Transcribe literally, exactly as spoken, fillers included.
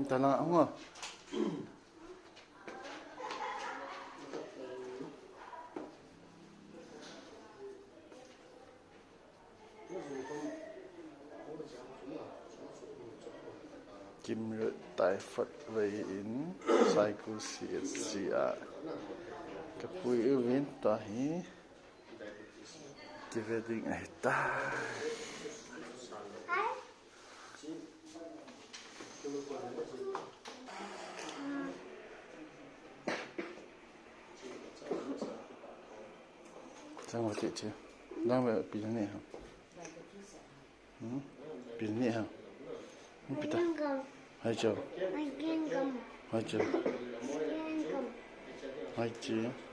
Tala, hung a. Kimrut Taifat vei in Saikul C H C a kapui uvin, tua hi kive ding ahitai. Chang va che che. Dang ve pi ne ha. Hmm? Pi ne ha. Hmm, pi ta. Hai cho. Hai cho. Hai che.